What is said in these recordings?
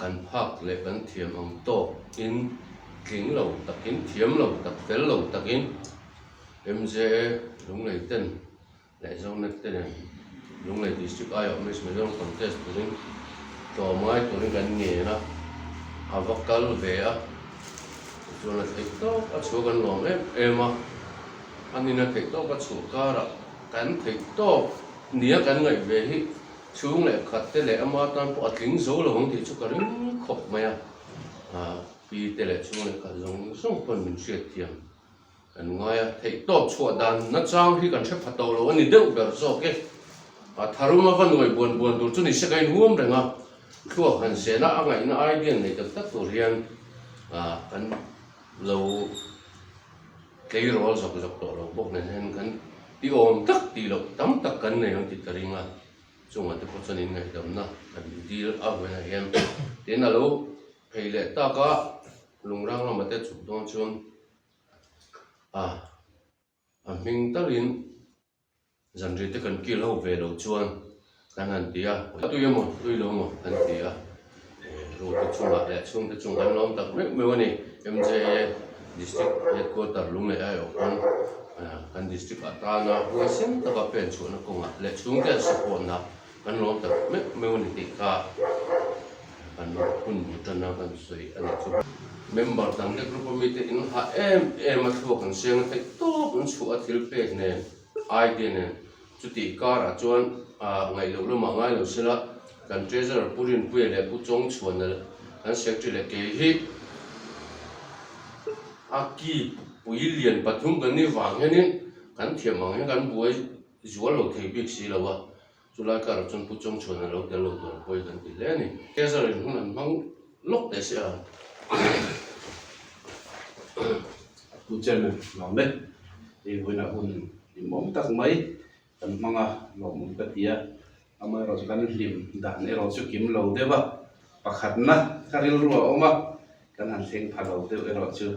Kan phak leh kan thiam ang tawk in tling lo takin, thiam lo tak, fel lo takin MJA Lunglei ten leh Zonet te nen Lunglei District aiawh Miss Mizoram Contest turin tlawmngai turin kan ngen a, a va kal ve a, tichuan a theih tawk a chhuah kan lawm em em a, a nina theih tawk a chhuah karah kan theih tawk nia kan ngaih ve hi Chhung leh khat te leh ama tan pawh a tling zo lo ang tih chu ka ring khawp mai a, pi te leh chhung leh khat zawng zawng pawn min hriat thiam kan ngai a, theihtawp chhuah dan nachang hi kan hre pha tawh lo a ni deuh ber zawk e. A tharum a va nuai buan buan tur chu ni se ka inhuam reng a, thluak han sehna a ngaihna idea nei tak tak tur hian kan lo tleirawl zawk zawk tawh lo bawk nen hian kan ti awm tak tih loh tam tak kan nei ang tih ka ring a, chungah te pawh chuan inngaihdamna kan dil a vawiinah hian tin a lo phei leh tak a, lungrang lamah te chhuk dawn chuan a a hming talin Zanriah te kan kil ho ve loh chuan kan han ti a, a tui emaw tui lo emaw kan ti a, rute chungah leh chhungte chung kan lawm tak meuh meuh a ni. MJA District Headquarter Lunglei aiawh pawn kan District atana huaisen taka pen chhuahna kawngah leh chhungte an support-na kan lawm tak meuh meuh a ni tih kha kan hun bul tanna kan sawi a nih chu. Member dangte group a mite in hah em em a thluak an siang a theih tawp an chhuah a thil pek nen idea nen chutih karah chuan ngaih loh lamah ngai lo sela kan treasurer Pu Rinpuia leh Pu Chawngchhuana kan secretary leh kei hi a ki pui lian pathum kan nih vang hianin kan thiam ang hian kan buai zual lo thei bik si lo a. Chulai karah chuan Pu Chawngchhuan a lo tel lo tur pawi kan ti hle a ni. Treasurer in hun an hmang lawk teh se a. Pu Chairman lawm e, hei vawiinah hun hlimawm tak mai kan hmang a, lawmawm ka ti a. Amaherawhchu kan hlim dan erawh chu kim lo deuh a, pakhatna ka rilru a awm a, kan han thleng pha lo deuh erawh chu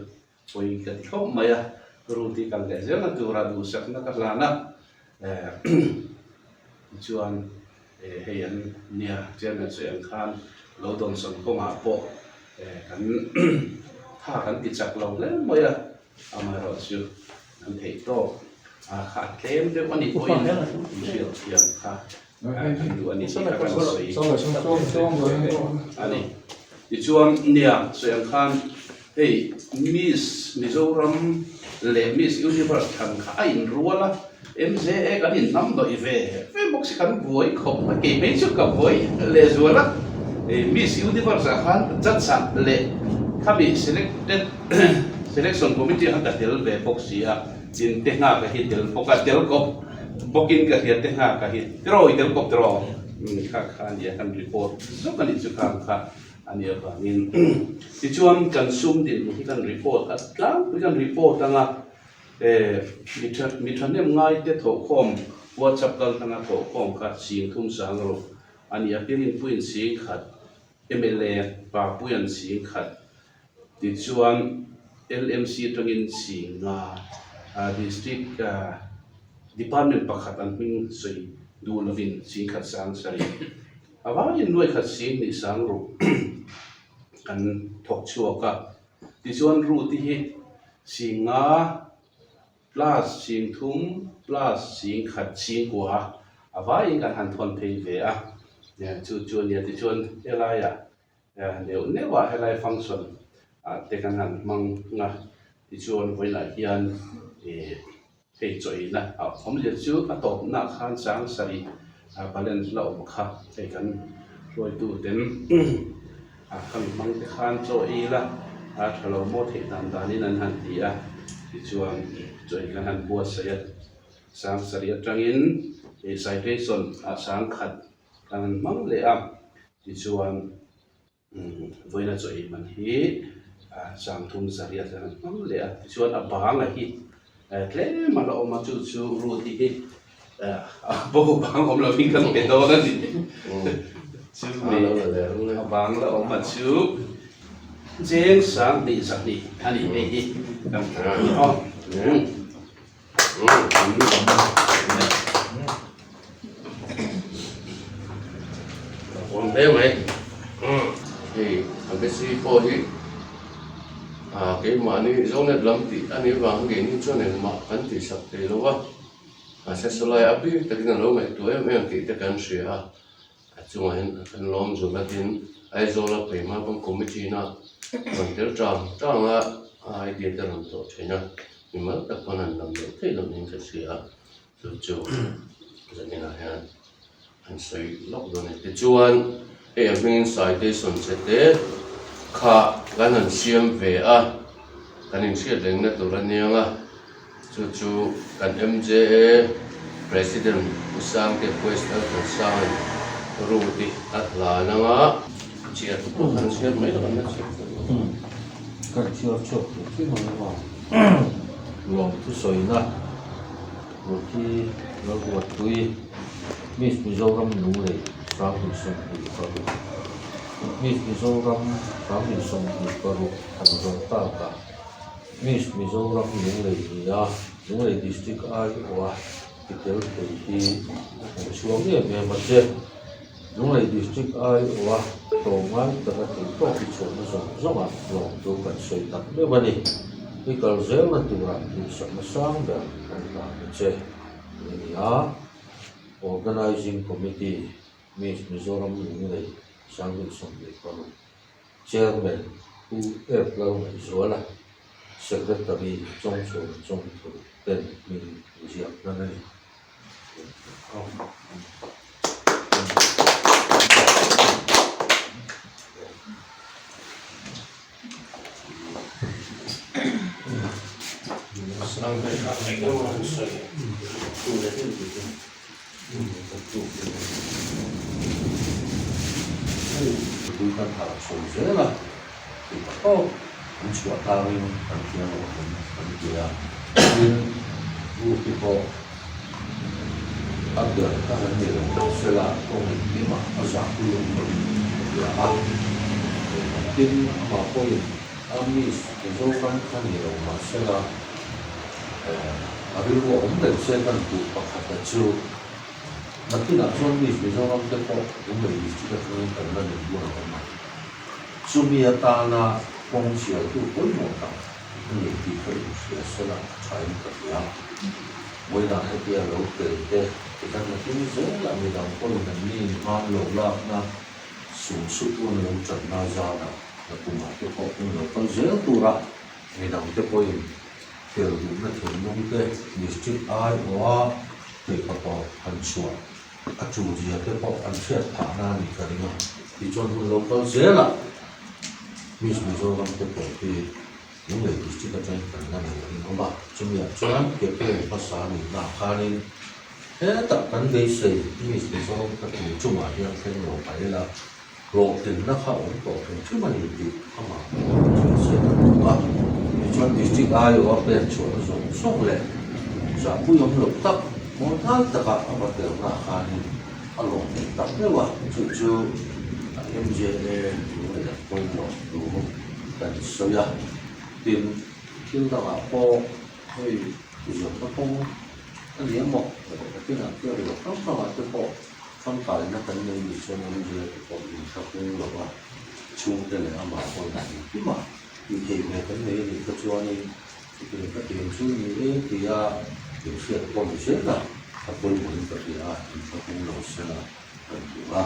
Pawi ka ti khawp mai a, Ruth-i kal leh zelna tura duhsakna ka hlan a, tichuan hei an nia Chairman sawi ang khan lo dawnsawn kawngah pawh kan tha kan ti chak lo hle mai a, amaherawhchu kan theih tawk kha a tlem deuh a nih pawhin inhriat thiam kha kan duh a ni tih kha kan sawi a ni. Tichuan nia sawi ang khan hei Miss Mizoram leh Miss Universe thlan kha a inrual a, MJA kan inhnam dawih ve ve bawk si kan buai khawp a, kei phei chu ka buai lehzual a, Miss Universe ah khan judge ah leh khami selected selection committee ah khan ka tel ve bawk si a, tin te nghak a hi tel bawk a, tel kawp. Bawkin ka hria te nghak a hi tiraw i tel kawp tiraw kha kha a nia kan report zawk a nih chu khang kha a nih avangin tichuan kan sum dinhmun hi kan report a tlangpui kan report anga mi tha mi thahnem ngai te thawhkhawm whatsapp kal tanga thawhkhawm kha sing thum sang rawh a ni a pirinpuiin sing khat mla papuian sing khat Tichuan, LMC atangin Singa District Department pakhat an hming sawi duh lovin Singkhat sang sarih a vangin nuai khat sing hnih sang ruh kan thawk chhuak a. Tichuan, Ruti hi Singa plus sing thum plus sing khat sing kua a vaiin kan han thawn phei ve a. Chu chu a nia. Tichuan, helaiah Neuh neuh ah helai function ah te kan han hmang a, tichuan vawiinah hian ih hei chawina a awmzia chu a tawpna ah khan chang sarih balance la awm kha hei kan hruaitu ten a khami hmang te khan chaw ei la a tha lo maw theih dan danin an han ti a, tichuan chaw ei kan han buatsaih a, chang sarih atangin ih citation ah chang khat Kan han hmang leh a, tichuan vawiina chaw ei man hi sangthum zariat kan han hmang leh a, tichuan a banga hi tlem a la awm a, chu chu Ruth-i hi a bo bang awm lovin kan pe dawn a ni. Chu mi a bang la awm a chu cheng sanghnih zahnih a ni hei hi kan aw. Awm hle mai. Hei. pawh hi keimahni Zonet lam tih a nih avang keini chuan engmah kan tihsak thei lo a, mahse sawlai a bik takin a lo ngaihtuah em em tih te kan hria a, a chungah hian kan lawm zul a tin Aizawla phei hma pawn committee na rawn tel tang tang a, a idea te rawn tawh thin a, mimal tak pawn han lam loh theih loh niin ka hria a, chu chu zaninah hian. An sawi lawk dawn e. Tichuan, hei a hmingin citation che te kha kan han siam ve a, kan inhriat rengna tur a niang a, chu chu kan MJA President Pu Sangte West Elton Sanga'n route hi a hlan ang a. Chhiar pawh kan chhiar mai lo an la chhiar tawh lo. Kan chhiar chhuak tur thil ang emaw lawmthu sawina. Ruthi Lalruatpui, Miss Mizoram Lunglei 2026, Miss Mizoram 2026 han zawng tak a, Miss Mizoram Lunglei nia Lunglei District aiawha ti tel thei hi an chhuang em em a che. Lunglei District aiawha tlawmngai taka theihtawp hi chhuahna zawng zawngah lawmtu kan sawi tak meuh a ni. I kal zelna turah duhsakna sang ber kan hlan a che tih a ni a. Organising Committee, Miss Mizoram Lunglei 2026 Chairman Pu F Lalngaihzuala, Secretary Chawngchhuan Chawngthu ten hming ziak hnan a ni. Kan harh chho zel a, tih tak tawk an chhuah tlangin kan thiam lo awm kan ti a, tin group te pawh a ber kha kan nei lo mahsela kawng engkimah a zahpui awm lo in ka hria a, tin amah pawhin a miss Mizoram kha ni lo mahsela a rilru a awm reng se kan duh pakhat a chu. Nakinah chuan Miss Mizoram te pawh Lunglei District atangin kan la nei hun a awm a. Chumi atana kawng sialtu pawimawh tak a ni tih ka inhria sela a thain ka hria. Vawiinah hetia lo tel te tikhan nakin zelah midang pawhin an ni hman lo lakna sumsutu an lo tanna zanah nakumah te pawh hun lo kal zel tura midang te pawhin tel duhna thinlung te District aiawha theihpatawp han chhuah a tul zia te pawh an hriat phah na a nih ka ring a, tichuan hun lo kal zel a, Miss Mizoram te pawh hi Lunglei District atangin kan la nei a rinawm a, chumiah chuan ke pen hmasa a nihna ah khanin hetah kan beisei Miss Mizoram ka tul chungah hian thleng lo mai ila, Hlawhtlinna kha awm tawh hrim hrim a ni tih amah thil sawi kan duh a. Tichuan District aiawha pen chhuahna zawng zawng leh zahpui awm loh tak mawi hnai takah a va telna ah khanin a lawm theih tak meuh a, chu chu MJA lunglei an pawimawh thu kan sawi a. Tin, thil dangah pawh hei zawmna kawng a ni emaw nakinah te riau hrang hrangah te pawh Tangkaina kan nei nih chuan awmzia te pawh in hla kung lo a, chhungte leh amah pawhin an engkim a, tih theih ve kan nei a nih kha chuanin chutiang ka tiang chu ni e tia inhriat pawh ni zel a, a pawimawhin ka hria a, in hla kung lo sela kan duh a.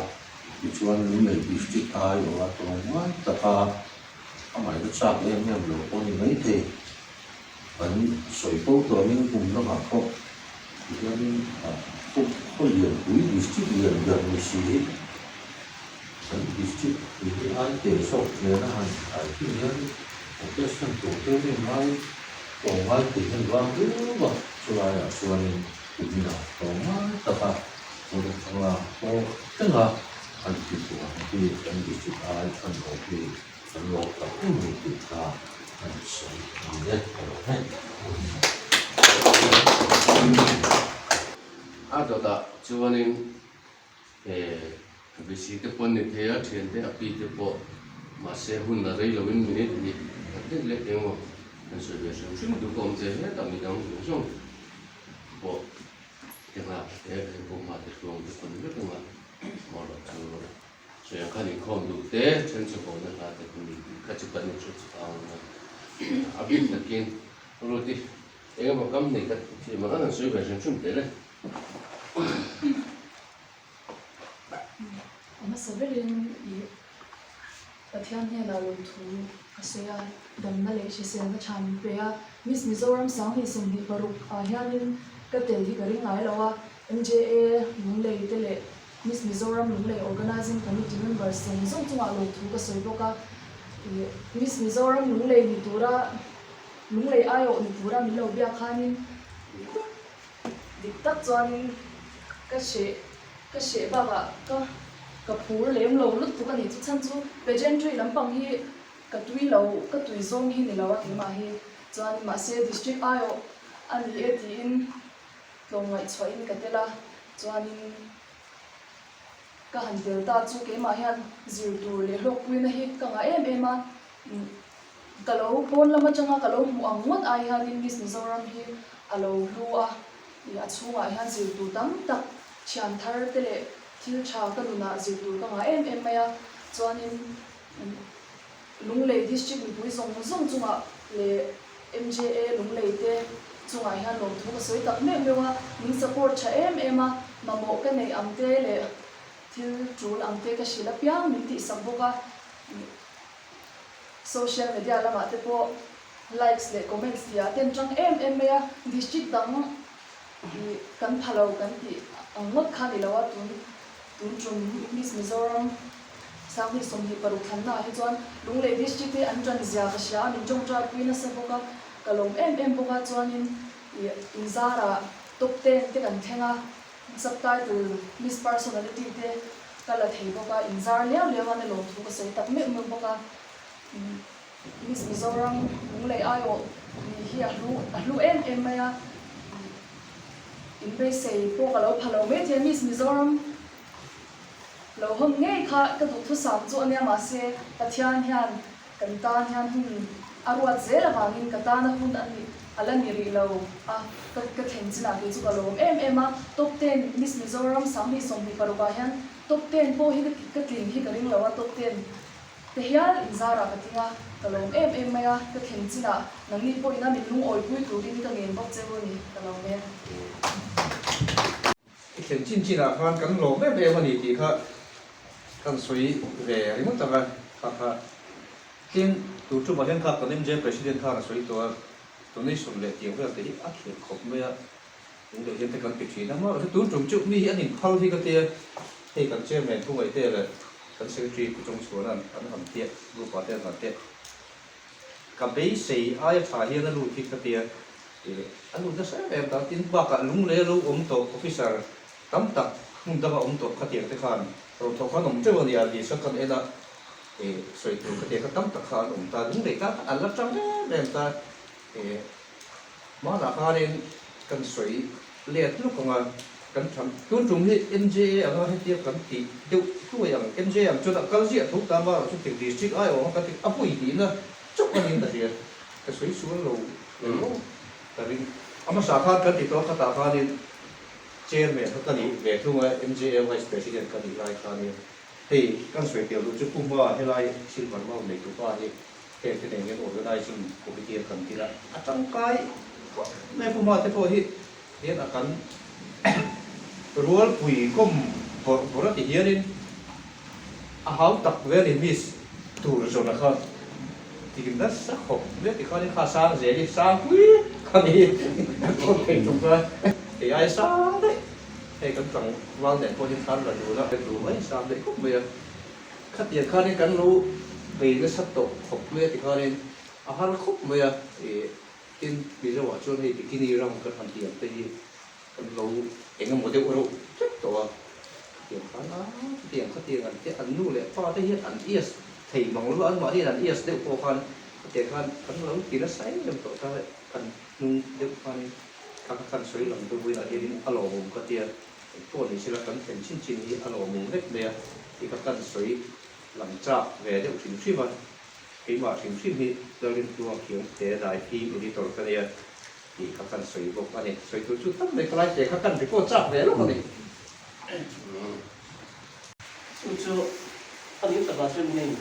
Tichuan Lunglei District aiawha tlawmngai taka a ngaihna chak em em lo pawh ni maithei kan sawi fo tawhin kum lamah pawh Tihianin khaw lianpui district lian ber ni si hi kan district tih hi ai teh zawk nen a han kai thin hian contestant tur te rin ngai tlawm ngai tih hian vang viau a, chulaiah chuanin kuminah tlawm ngai taka Zoramthanga pawh thlenga an ti tur ang hi kan district ai an awm hi kan lawm tak em mai tih kha an sawi a ni e ka lawm e. A dawtah chuanin VC te pawh an ni thei a, thiante a pi te pawh mahse hun a rei loin minute hnih khat lek lek eng emaw an sawi ve hrim hrim duh ka awm thei hetah midang zawng zawng pawh engah he pawh hma te hruang te pawn vek anga amaherawhchu. Sawi ang khan inkhawm duh te, then chu hawna hla te kan ni tih kha chu kan inhre chhang a. A bik takin Ruth-i eng emaw kam nei kha thil mang an han sawi ve hrim hrim teh le. A hmasa berin i Pathian hnenah lawmthu ka sawi a, damna leh hriselna tha min pe a. Miss Mizoram 2026 ah hianin ka tel hi ka ring ngai lo a, MJA Lunglei te leh Miss Mizoram Lunglei Organising Committee members zawng zawng chungah lawmthu ka sawi bawk a. Miss Mizoram Lunglei ni tura Lunglei aiawh ni tura min lo biak khanin dik tak chuanin ka hreh ka hreh bakah ka ka phur lem lo lutuk a ni. Chu chhan chu pageantry lampang hi ka tui lo ka tui zawng hi ni lo a keimah hi chuanin mahse district aiawh a ni e tiin tlawmngaih chhuahin ka tel a, chuanin ka han tel ta chu keimah hian zir tur leh hlawkpuina hi ka ngah em em a, ka lo pawn lam atanga ka lo hmuh ang ngawt ai hianin Miss Mizoram hi a lo hlu a, ih a chhungah hian zir tur tam tak thian thar te leh thil tha ka nunah zir tur ka ngah em em mai a, chuanin Lunglei District mipui zawng zawng chungah leh MJA Lunglei te chungah hian lawmthu ka sawi tak meuh meuh a, min support tha em em a, mamawh ka neih ang te leh thil tul ang te ka hrilh apiang min tihsak bawk a, social media lamah te pawh likes leh comments tih ah ten tang em em mai a, district dang ih kan pha lo kan tih ang ngawt kha ni lo a, tun tun tum Miss Mizoram 2026 thlanna ah hi chuan Lunglei District hi an tan zia ka hria a, min tawngtai pui nasa bawk a, ka lawm em em bawk a, chuanin ih inzarah top ten te kan thleng a, subtitle Miss Personality te ka la thei bawk a, inzar liau liau a na lawm thu ka sawi tak meuh meuh bawk a, Miss Mizoram Lunglei aiawh nih hi a hlu a hlu em em mai a, inbeisei pawh ka lo pha lo maithei a, Miss Mizoram. Lo hawn ngei kha ka duhthusam chu a nia mahse Pathian hian kan tan hian hun a ruat zel avangin ka tana hun a nih a la ni rih lo a, ka ka thlen chinah kei chu ka lawm em em a, top ten Miss Mizoram 2026 ah hian top ten pawh hi ka tlin hi ka ring lo a, top ten te hial inzarah ka tling a, ka lawm em em mai a, ka thlen chinah nangni pawhin a min lungawipui turin ka ngen bawk che u a ni, ka lawm e. I thlen chin chin ah khan kan lawm em em a ni tih kha kan sawi ve ringawt ang a, kha kha tin tur chumah hian kha kan MJ President khan a sawi tawh a, donation leh tiang vel te hi a khirh khawp mai a, tun leh hian te kan ti thin a, amaherawhchu tun tum chu mi hi an inphal hi ka tia, hei kan Chairman thu ngaih te leh kan Secretary Pu Chawngchhuana'n an han tiah group ah te an han tiah. Ka beisei aia tha hian a lut hi ka tia, a lut nasa em em ta. Tin, bakah lunglei a lo awm tawh officer tam tak hmun danga awm tawh khatiang te khan rothawh khan awm teuh a nia list a kan en a, sawi tur khatiang kha tam tak kha an awm ta. Lunglei tan khan an la tang em em ta. Hmanah khanin kan sawi let luk ang a, kan tham tun tum hi MJA anga hetia kan tih deuh hluai ang, MJA ang chuan a kal ziah tho ta marawh chu tek district ai awm a kan ti a pui tihna chauh a niin ka hria, ka sawi sual lo emaw ka ring. A hmasa khan kan ti tawh a khatah khanin chairman kha ka nih ve thung a, MJA vice president ka nih lai khanin hei kan sawi tel duh chu Pu Hma helai Silver Mount neitupa hi Heng te nen hian organising committee a kan tir a, a tangkai khawp mai Pu Mate pawh hi hian a kan rualpui kawm bawrh bawrh a ti hianin a hau tak ve a ni miss tur zawna kha ti nasa khawp mai a ti khanin kha sang zel hi sang pui kha ni kan awm thei tum kha hei ai sang daih hei kan tlangval nen pawh hian khan la dun a tu mai sang daih khawp mai a. Khatiang khanin kan lo bei nasa tawh khawp mai a ti khanin a har khawp mai a, ih tin Mizoah chuan hei bikini ram kan han tih ang te hi kan lo eng emaw deuh reuh vek tawh a, khatiang khan a khatiang khatiang an te an nu leh pa te hian an ias thei mang lo a, anmahniin an ias deuh pawh khan khatiang khan kan lo ti nasa em em tawh ta kan hnung deuh khanin kha kha khan sawi lang deuh bulah hianin a lawmawm ka tia. Engpawh ni sela kan thlen chin chin hi a lawmawm vek mai a, tih kha kan sawi lang chak ve deuh hrim hrim a, keimah hrim hrim hi Lalrintlua Khiangte dai film editor ka nia tih kha kan sawi bawk a ni. Sawi tur chu tam mai ka lai te kha kan record chak ve lawk a ni. Chu chu. A nih takah chuan hei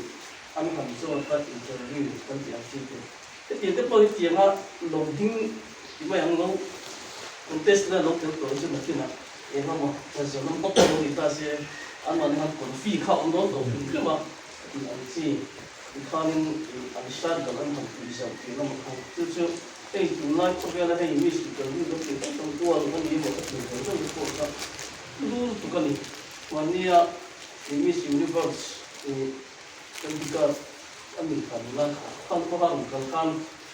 an han zawt a interview kan tih ang chi te. Hetiang te pawh hi tianga lo ding ti mai ang lo contest na lo tel tawh hi chu nakinah eng emaw zawn awm bawk lo ni ta se anmahni khan confi kha a awm dawn tawh hrim hrim a tih ang chi tikhanin an struggle an han tih zauh tih lamah khan chu chu hei tunlai khawvela hei miss interview kan tih hrang hrang kual a ni emaw ka tih zawng zawng te pawh kha hlu lutuk a ni. Mahnia Miss Universe kan bika a ni kha nula khan pawha rawn kal khan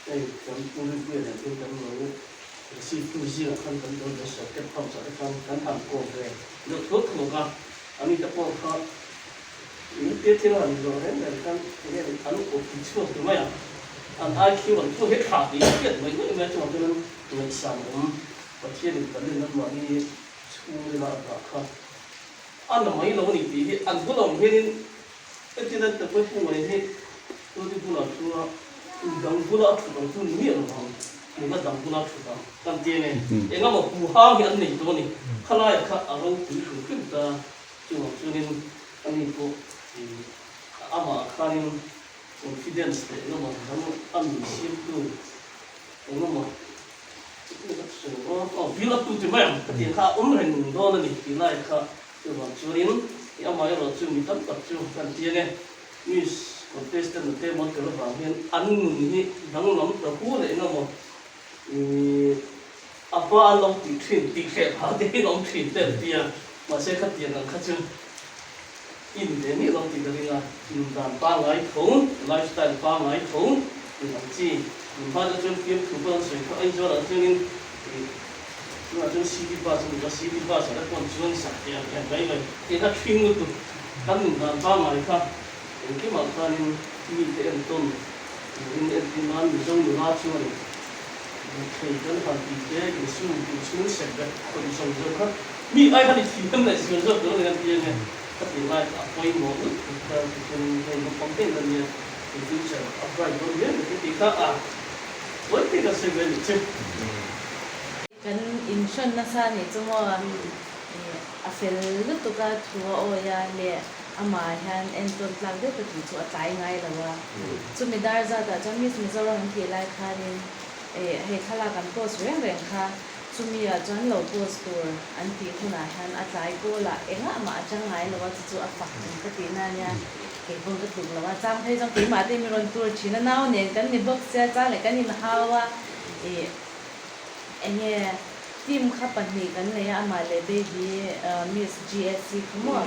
hei kan Pu Rinpuia nen hian kan lo receive tu zingah khan kan lo ve circuit house ah te khan kan han kawm ve deuh thuak thuak a, ani te pawh kha in tia thil han zawh reng reng khan enge an awp ti chhuak ti mai a, an IQ an thu hi tha tih a hriat mai mai mai a chungah chuan ngaihsan awm Pathianin talent anmahni chhungrila a dah kha a na mai lo a ni tih hi an bulah awm hianin Hetiang a takna hmungai hi Rudy bulah thu a, kum dang bula a thut ang chu ni miah lo vang, nula dang bula a thut ang kan ti enge, eng emaw pu hang hi an nei tawh a ni, khalaiah kha a ropui hrim hrim ta, chuvang chuanin ani pawh amah khanin confidence leh eng emaw dang a min siamtu eng emaw aw build up tu ti mai ang ka tih kha a awm reng dawn a ni tih lai kha. Chuvang chuanin i amaherawh chu mi tam tak chu kan chiang e. Miss contestant a te mawn tel avang hian an nun hi danglam ta hu leh eng emaw i a hma an lo tih thin tih hreh phah te hi an awm thin te an ti a. Mahse khatiang ang kha chu i ni ve miah lo tih ka ring a, nun dan pangngai tho, lifestyle pangngai tho tih ang chi. Nun hma te chuan fiamthu pawh an sawi kha Aizawl ah chuanin i Tunah chuan city bus a ni a, city bus ah te pawh chuan sak teh ang hian mai mai tih a ṭhing lutuk. Kan nundan pangngai kha engkimah khanin mite entawn turin entir nan Mizo nula chuanin buhthei kan han tih te, insum inchhung sek vek khawih zawng zawng kha mi ai khan i thiam leh zual zawk tur a ni kan ti a nia. Ka tih lai kha a pawimawh lutuk kha tichuanin hei naupang te in a nia in future a bright dawn viau mai tih kha a pawi te ka sawi ve a nih chu. Kan inhrawn nasa nih chu maw a fel lutuk a thu a awi a leh amah hian entawn tlak deuh ka tih chu a tlai ngai lo a. Chumi dar zatah chuan Miss Mizoram an tih lai khanin hei thlalak an post reng reng kha chumi ah chuan lo post tur an tih hunah hian a tlai pawl ah engah mah a chang ngai lo a chu chu a fak ang ka tih na nia kei pawn ka tluk lo a chang phei chuan keimah te mi rawn tur thin a nau nen kan ni bawk sia chang leh kan inhau a ih Enge team kha pahnih kan nei a, amah leh baby Miss GSC kha maw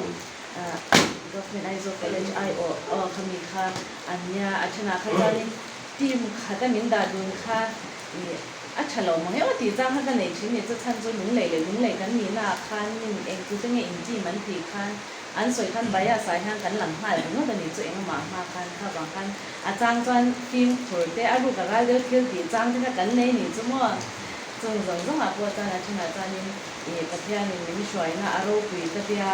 Government Aizawl College aiawh aw khami kha an nia, a thenah kha chuanin team khata min dah dun kha ih a tha lo mang emaw tih chang kha ka nei thin ni, chu chhan chu lunglei leh lunglei kan nihna ah khan min engtute nge in team an tih khan An sawi khan bias ah hian kan lam nghal ringawt a ni chu engmah hma khan kha vang khan a chang chuan fimkhur te a ruk a ral deuh thil tih chang te kha kan nei ni chu maw chung zawng zawng ah pawh chuan a thenah chuanin ih Pathianin min hruaina a ropui ka tia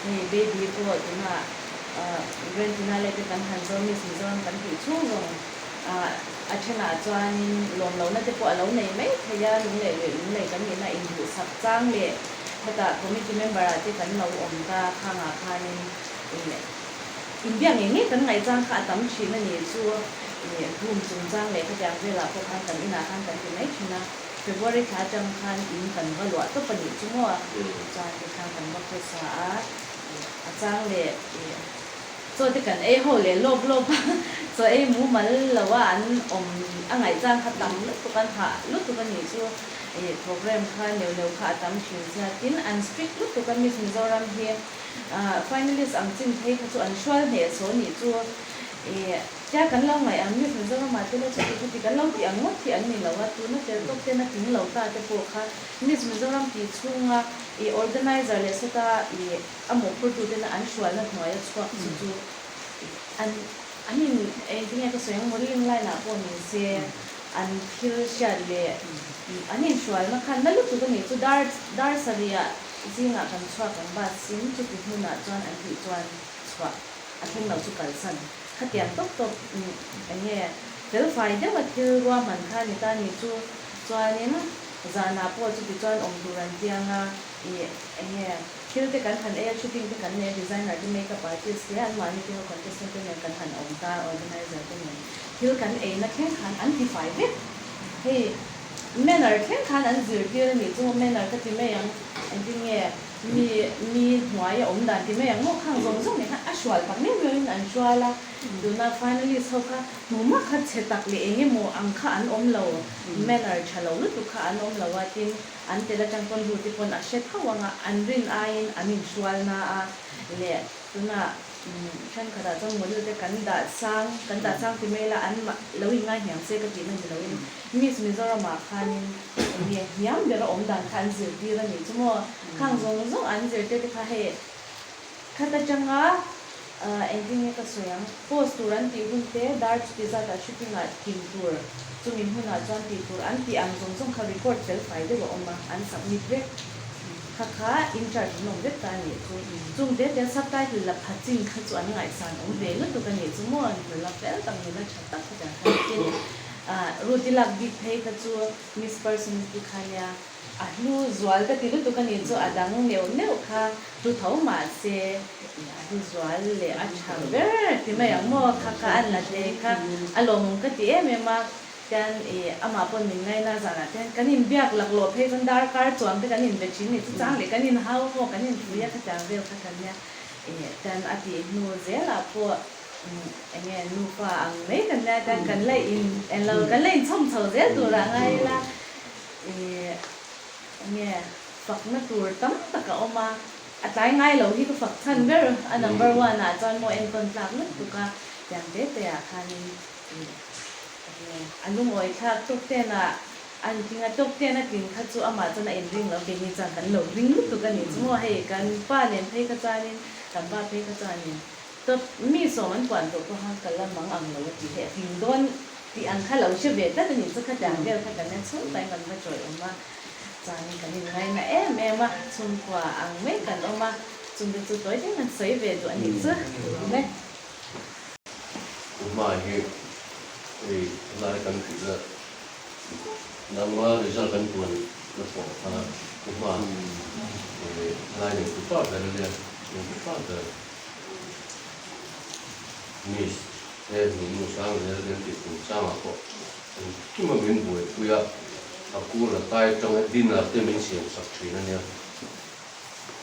hei baby pawh tunah grand finale te kan han zawm Miss Mizoram kan tih chhung zawng ah a thenah chuanin lawm lohna te pawh a lo nei mai thei a lunglei leh lunglei kan nihna induhsak chang leh Hetah committee member ah te kan lo awm ta khangah khanin ih inbiak ngei ngei kan ngaihchang kha a tam thin a ni chu ih room chungchang leh khatiang velah pawh khan kan inah khan kan ti mai thin a, February thla atang khan in kan va luah tawp a nih chu maw chuan tikhan kan va khawsa a ih a chang leh ih chaw te kan ei ho leh lawp lawp a chaw ei mumal lo a an awm a ngaihchang kha tam lutuk an hah lutuk a nih chu. Ih program kha neu neu kha a tam thin sia tin an strict lutuk a Miss Mizoram hi ah finalist ang chin phei kha chu an hrual hneh saw nih chu ih tia kan lo ngaih ang Miss Mizoram ah te la chuti chuti kan lo tih ang ngawt hi an ni lo a tuna tel tawp ten a tling lo ta te pawh kha Miss Mizoram tih chhunga ih organizer leh sawta ih a mawhphurtu tena an hrualna hnuaia chhuak chu chu an an in engtinge ka sawi ang modelling line ah pawh ni se An thil hriat leh an inhrualna khan na lutuk a nih chu dar dar sarihah zingah kan chhuak ang bus in chuti hmunah chuan an tih chuan chhuah a thleng lo chu kalsan khatiang tawp tawp eng nge felfai deuha thil ruahman kha a ni ta ni chu chuanin. Zanah pawh chuti chuan awm tur an tiang a, ih eng nge thil te kan han ei a, shooting te kan nei a, designer te makeup artist te anmahni te ho contestant te nen kan han awm ta, organizer te nen thil kan eina thleng khan an ti fai vek. Hei manner thleng khan an zirtir a nih chu manner ka ti mai ang, engtin nge mi mi hnuaia awm dan ti mai ang maw khang zawng zawng nen khan a hrual tak miau miau in an hrual a, tuna finalist ho kha hmuhma kha chhe tak leh eng emaw ang kha an awm lo. Manner tha lo lutuk kha an awm lo a, tin, an tel atang pawn Ruth-i pawn a hre tho ang a, an rin aiin an inhrual na a, leh tunah thenkhatah chuan model te kan dah sang, kan dah sang ti mai ila an lo inngai hniam se ka tihna ni loin Miss Mizoramah khanin eng nge hniam bera awm dan kha an zirtir a nih chu maw, khang zawng zawng an zirtir te kha hei khat atanga Engtin nge ka sawi ang? Post tur an tih hun te, dar chuti zatah shooting ah kim tur, chumi hmunah chuan tih tur an tih ang zawng zawng kha record fel fai deuh a awm a, an submit vek. Kha kha in charge an awm vek ta a nih chu. Chung te te subtitle la pha chin kha chu an ngaihsan awm ve lutuk a nih chu maw? Nula fel tak, nula tha tak kha tiang khan tin Ruth-i lak bik phei kha chu Miss Personality kha nia. A hlu zual ka ti lutuk a nih chu a dang neuh neuh kha hlu tho mahse a hlu zual leh a tha ber ti mai ang maw kha kha an la hle kha a lawmawm ka ti em em a tian ih amah pawn min ngaina zanah te hian kan inbiak laklawh phei chuan darkar chuang te kan inbe thin nih chu chang leh kan inhau maw kan inhrui a khatiang vel kha kan nia ih tian a tih hnu zelah pawh eng nge nufa ang mai kan nia tian kan la in englo kan la inchhawm chho zel turah ngai ila. Ih enge fakna tur tam tak a awm a, a tlai ngai lo hi ka fak chhan ber a number one ah chuan maw enkawn tlak lutuk a tiang te te ah khanin ih enge a lungawi thlak top ten ah an tling a top ten a tlin kha chu amah chuan a inring lo keini chuan kan lo ring lutuk a nih chu maw hei kan pa nen phei kha chuanin kan pa phei kha chuanin top mi sawm an puan tawh pawha ka la mang ang lo a tih hei a tling dawn Tih ang kha lo hre ve tlat a nih chu khatiang vel kha kan en chhung pahin kan va tawih awm a, chuanin kan inngaina em em a, chhungkua ang mai kan awm a, chungte chu tawi deuhin an sawi ve duh a nih chu awm e. Hma hi hei lai kan tihna nangma result kan puan na pawh kha hma lai nei tu pa ber a nia, nei tu pa ber miss. He hmuhnu sang zel kan tih kum changah pawh engkima min buaipui a, a kur a tai atanga dinner te min siam sak thin a nia.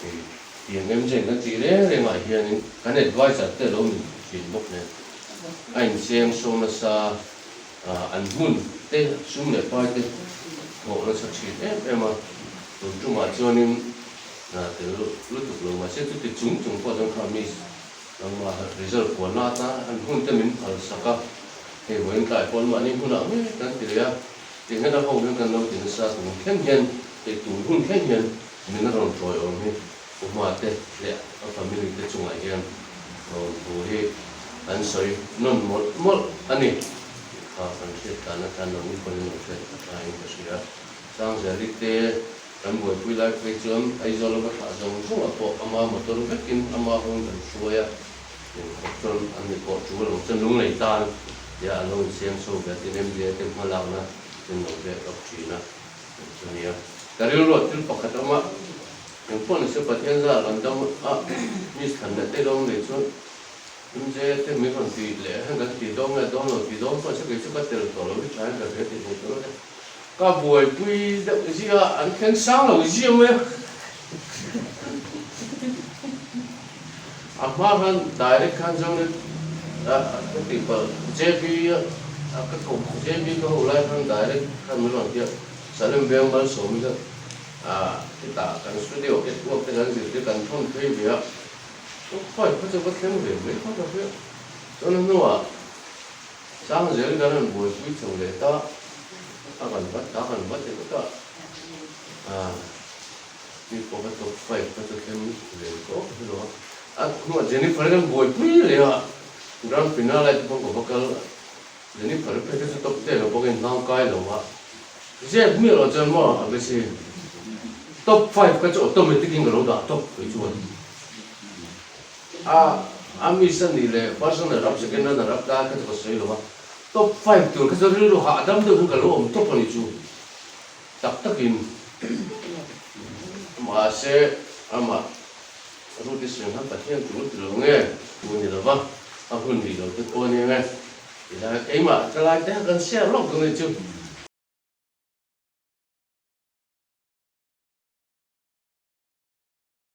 Hei tiang MJ kan tih reng rengah hianin kan advisor te lo ni thin bawk nen a inseng so nasa an hmun te sum leh pai te thawh nasa thin em em a, tun tumah chuanin tel lutuk lo mahse chuti chung chung pawh chuan kha miss Nangmah result puanna atan an hun te min phal sak a, hei vawiin tlai pawn mahni hunah ngei kan ti leh a, tihian a ho hian kan lo ti nasa tun thleng hian hei tun hun thleng hian min a rawn tawi awm hi U Hma te leh a family te chungah hian rawn thu hi kan sawi nawn mawlh mawlh a ni tih kha kan hriat tlan atan lo ni pawhin lo hriat a tlaiin ka hria. Sangzeli te. Kan buaipui lai phei chuan Aizawl a va thlah zawng zawngah pawh ama motor vekin ama hawng kan hruai a, engkhawp chuan an ni pawh tul ang chuan lunglei tan tia an lo insiam chho ve a, tin MDA te hmalakna ten lo ve kap thin a chu a nia. Ka rilruah thil pakhat a awm a, engpawh ni se Pathian zah kan dam a, Miss Thlan leh te lawm nei chuan MJA te min rawn ti leh hian kan ti dawn nge dawn lo ti dawn pawh se kei chu ka tel tawh lo hi thain ka hria ti thei tawh lo te. Ka buaipui deuh zia an thleng sang lo zia mai a. A hma khan direct khan chuan ka tih palh JB a ka ko JB ka ho lai khan direct khan min rawn tia Salem Veng Malsawmi kha hetah kan studio catwalk te kan zirtir kan thawn phei ve a, khawi khaw chu va thleng ve mai kha ka hria. Chuan a hnuah Sangzel kan rawn buaipui chho leh ta, a kan vat ta, a kan vat leh ta, ah mi pawh kha top five kha chu thleng ve tawp a hre lo a, a hnuah Jennifer kan buaipui leh a, grand finale te pawh ka va kal, Jennifer phei kha chu top ten a bawk a inhlang kai lo a, zep miah loh chuan maw a besi top five kha chu automatic in ka lo dah tawp kei chuan. A a miss a nih leh first runner up second runner up lai kha chu ka sawi lo a, top five tur kha chu rilru hahdam deuh hian ka lo awm tawp a ni chu. Tak takin mahse amah Ruth-i sawi khan Pathian tur ti lo nge tu ni lo va, a hun rih lo te pawh a ni ang e. Tilai keimah ka lai te kha kan share lawk dawn a ni chu.